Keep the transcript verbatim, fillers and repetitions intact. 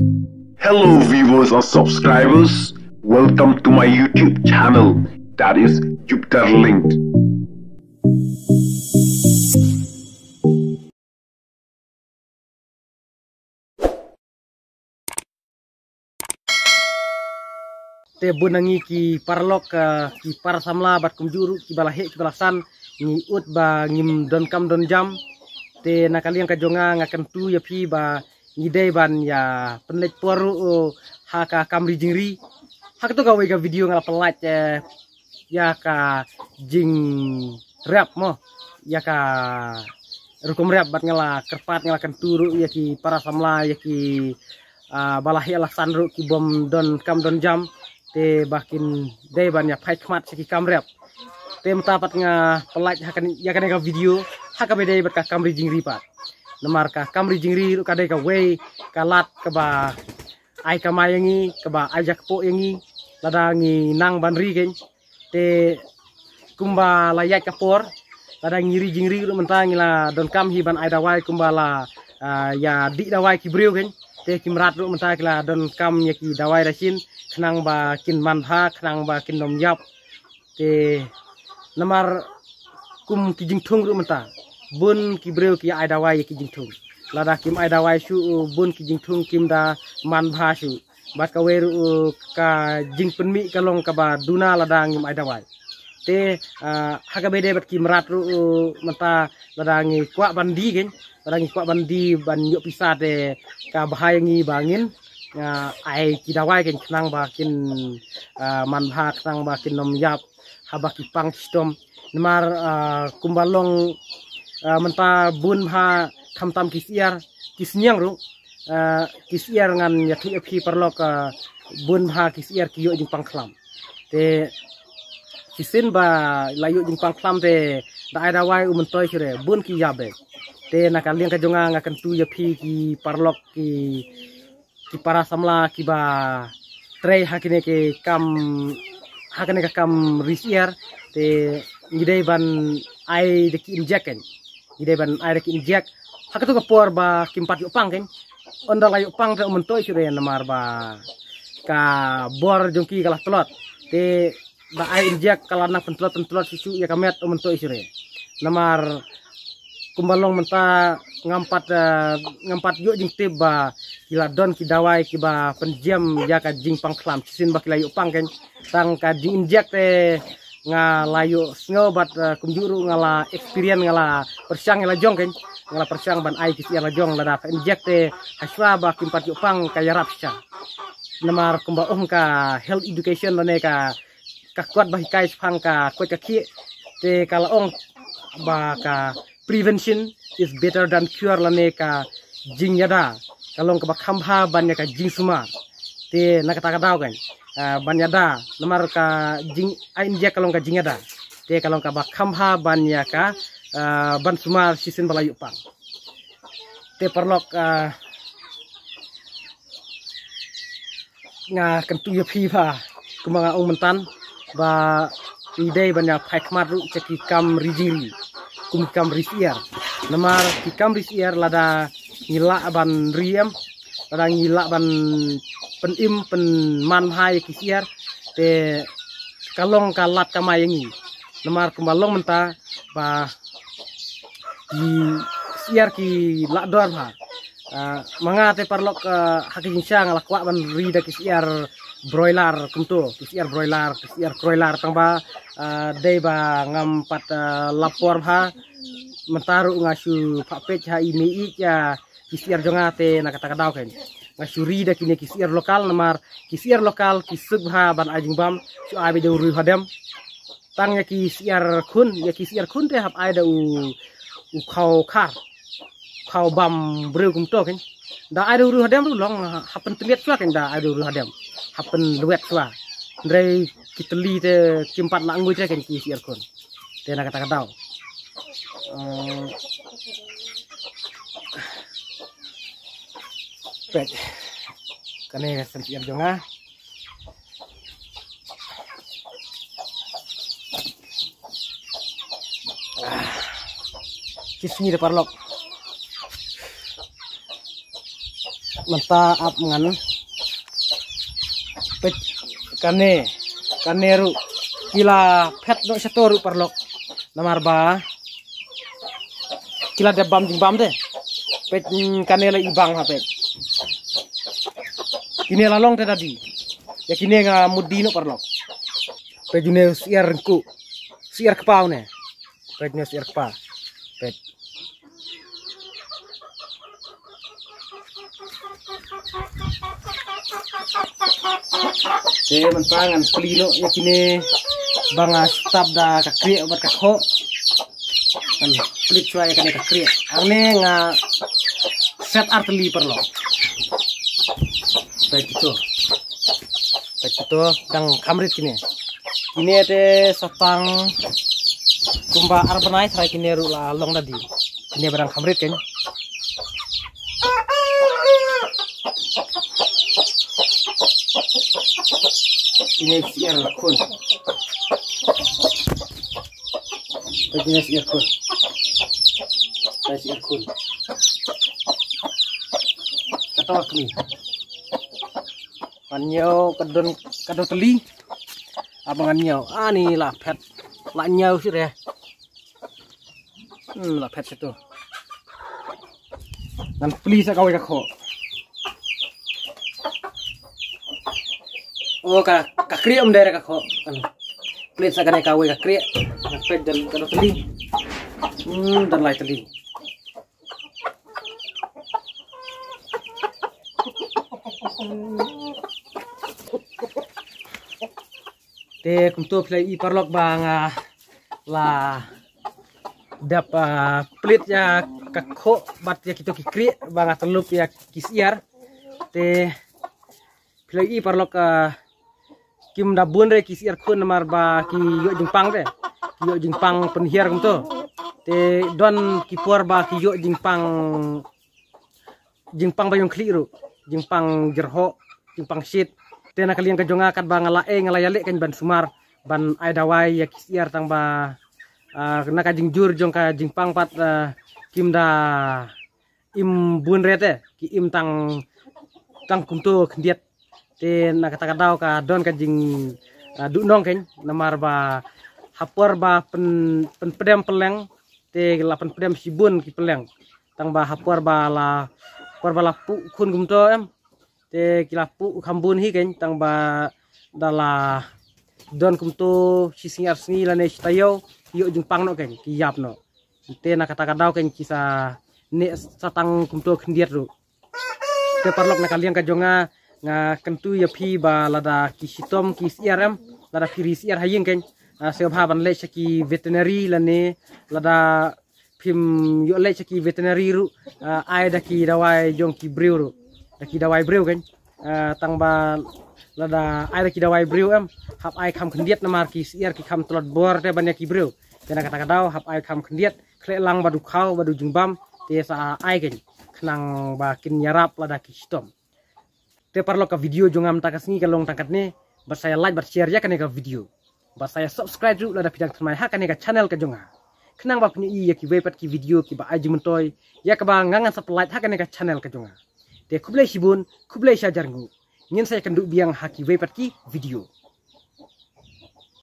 Hello viewers and subscribers, welcome to my YouTube channel, that is Jupiter Linked. Te bun na ngi ki paralok, ah, ki para samla bad kumjuh ruh ki ba la heh ki ba la san, ngi ud ba ngim don kam don jam. Te na ka liang ka jong nga nga kyntu ïa phi ba ngi dei ban ïa pynleit por ruh, oh, ha ka kam ri jingri. Ha kato kawei ka video nga la pynlait, eh, ïa ka jingrep mo, ïa ka rukom rep, bad nga la kyrpad, nga la kyntu ruh ïa ki para samla, ïa ki, ah, ba la heh la san ruh ki bym don kam don jam, te ba kin dei ban ïa phai khmat sha ki kam rep. Te mynta pat nga pynlait ha kane, ïa kane ka video ha kaba dei bad ka kam ri jingri pat. Namar ka kam ri jingri ruh ka dei kawei ka lad kaba ai kamai ïa ngi, kaba ai jakpoh ïa ngi lada ngi nang ban ri kein. Te kumba la ïaid ka por, lada ngi ri jingri ruh mynta ngi la donkam hi ban ai dawai kumba la, ah, ïa dih dawai ki briew kein. Te ki mrad ruh mynta ki la donkam ïa ki dawai dashin khnang ba kin manbha, khnang ba kin nym ïap. Te namar kum ki jingthung ruh mynta bun ki briew ki ai dawai ïa ki jingthung. Lada kim ai dawai shuh, bun ki jingthung kim da manbha shuh. Bad kawei ruh ka jingpynmih ka long kaba duna lada ngim ai dawai. Te, ah, ha kaba dei bad ki mrad ruh mynta lada ngi kwah ban die kein, lada ngi kwah ban die ban ïoh pisa te ka bha ïa ngi ba ngin, ah, ai ki dawai kein khnang ba kin, ah, manbha, khnang ba kin nym ïap haba ki pang ki shitom. Namar, ah, kumba long, ah, mynta bun bha khamtam ki syiar ki sniang ruh, ah, ki syiar ngan ïathuh ïa phi paralok, ah, bun bha ki syiar ki ïoh jingpang khlam. Te shisien ba la ïoh jingpang khlam te da ai dawai u myntoi shuh re bun ki ïap beit. Te na ka liang ka jong nga nga kyntu ïa phi ki paralok ki ki para samla kiba trei ha kine ki kam, ha kine ki kam ri syiar, te ngi dei ban ai da ki injek kein. Ngi dei ban ai da ki injek ha kato ka por ba kim pat ïoh pang kein. Ynda la ïoh pang te u myntoi shuh re namar ba ka bor jong ki ka la tlot. Te da ai injek ka la nang pyntlot pyntlot shuh shuh ïa ka met u myntoi shuh re. Namar kumba long mynta ngam pat, eh, ngam pat ïoh jingtip ba ki la don ki dawai kiba pynjem ïa ka jingpang khlam shisien ba ki la ïoh pang kein. Tang ka jinginjek te nga la ïoh sngew bad, eh, kumjuh ruh nga la experience, nga la pyrshang ïa la jong kein. Nga la pyrshang ban ai ki syiar la jong, lada pha injek te ha shuwa ba kim pat ïoh pang ka ïarap shisha. Namar kumba ong ka health education lane ka ka kot ba hikai shaphang ka koit ka khiah te ka la ong ba ka prevention is better than cure lane ka jingïada ka long kaba kham bha ban ïa ka jingsumar. Te na kata ka daw kein, ah, ban ïada namar ka jing, ai injek ka long ka jingïada. Te ka long kaba kham bha ban ïa ka, ah, ban sumar shisien ba la ïoh pang. Te paralok, ah, nga kyntu ïa phi ba kumba nga ong mynta ba ngi dei ban ïa phai khmat ruh sha ki kam ri jingri kum ki kam ri syiar. Namar ki kam ri syiar lada ngi lah ban ri em, lada ngi lah ban pynim pynman bha ïa ki syiar te ka long ka lad kamai ïa ngi. Namar kumba long mynta ba ki syiar ki la dor bha. Ah, ma nga te paralok, ah, ha ka jingshisha nga la kwah ban ri da ki syiar broiler kumto, ki syiar broiler, ki syiar broiler tang ba, ah, dei ba ngam pat, ah, la por bha. Mynta ruh nga shu phah peit ha i mei ïa ki syiar jong nga te na kata ka daw kein nga shu ri da kine ki syiar local namar ki syiar local ki suk bha ban ai jingbam shu ai beit da u riewhadem. Tang ïa ki syiar khun, ïa ki syiar khun te hap ai da u, u khaw khar, khaw bam briew kumto kein. Da ai da u riewhadem ruh long ha pyntmiat shuwa kein, da ai da u riewhadem ha pynlwet shuwa. Hynrei ki tylli te kim pat lah nguid re kein ki syiar khun. Te na kata ka daw. Eh, peit. Kane ka syiar jong nga. Ah. Ki sngi da paralok. Mynta ap ngan peit kane, kane ruh ki la phet noh shato ruh paralok. Namar ba ki la dep bam jingbam te. Peit, mm, kane la i bang ha peit. Kine la long te da die. Ïa kine nga mut die noh paralok. Peit une u syiar ryngkuh. Syiar kpa une. Peit une u syiar kpa. Peit. Te mynta ngan plie noh ïa kine ba nga stap da ka krieh bad ka khoh. Ngan plie shuwa ïa kane ka krieh. Hangne nga set ar tylli paralok. Peit kito. Peit kito dang kham rit kine. Kine te sa tang kumba ar bnai, tharai kine ruh la long da die. Kine ba dang kham rit kein. Kine syiar khun. Peit kine syiar khun. Peit syiar khun. Kato kmie. Ngan ñiew ka don, ka don tylli. Ap ngan ñiew. Ani la phet. La ñiew shuh re. Hmm, la phet shuh to. Ngan plie sa kawei ka khoh. O ka, ka krieh um dei re ka khoh. Ngan plie sa kane kawei ka krieh. Ngan peit don ka don tylli. Hmm, don lai tylli. Te kumto phi la i paralok ba nga la dep, ah, plie ïa ka khoh bad ïa kito ki krieh ba nga tyllup ïa ki syiar. Te phi la i paralok, ah, kim da bun re ki syiar khun namar ba ki ïoh jingpang te. Ki ïoh jingpang pynhiar kumto. Te don ki por ba ki ïoh jingpang, jingpang ba ïong khlieh ruh, jingpang jyrhoh, jingpang shit. Te na ka liang ka jong nga katba nga la ei nga la ïaleh kein ban sumar ban ai dawai ïa ki syiar tang ba, ah, na ka jingjur jong ka jingpang pat, ah, kim da im bun re te, ki im tang, tang kumto khyndiat. Te na kata ka daw ka don ka jing, ah, duhnong kein namar ba ha por ba pyn, pynpdem pylleng te la pynpdem shibun ki pylleng. Tang ba ha por ba la, por ba la puh khun kumto em. Te ki la puh kham bun hi kein tang ba da la don kumto shi sngi ar sngi lane shi taïew, ki ïoh jingpang noh kein, ki ïap noh. Te na kata ka daw kein ki sa neh sa tang kumto khyndiat ruh. Te paralok na ka liang ka jong nga, nga kyntu ïa phi ba lada ki shitom ki syiar em, lada phi ri syiar ha ïing kein, ah, sngewbha ban leit sha ki veterinary lane lada phim ïoh leit sha ki veterinary ruh, ah, ai da ki dawai jong ki briew ruh. Da ki dawai briew kein. Ah, tang ba lada ai da ki dawai briew em, hap ai kham khyndiat namar ki syiar ki kham tlot bor te ban ïa ki briew. Te na kata ka daw hap ai kham khyndiat, khleh lang bad u khaw bad u jingbam, te sa ai kein khnang ba kin ïarap lada ki shitom. Te paralok ka video jong nga mynta ka sngi ka long tang katne, bad sa ïa like bad share ïa kane ka video. Bad sa ïa subscribe ruh lada phi dang thymmai ha kane ka channel ka jong nga. Khnang ba phin ïohi ïa kiwei pat ki video kiba ai jingmyntoi, ïa kaba nga ngan sa pynlait ha kane ka channel ka jong nga. Te khublei shibun, khublei shihajar nguh. Ngin sa ïakynduh biang ha kiwei pat ki video.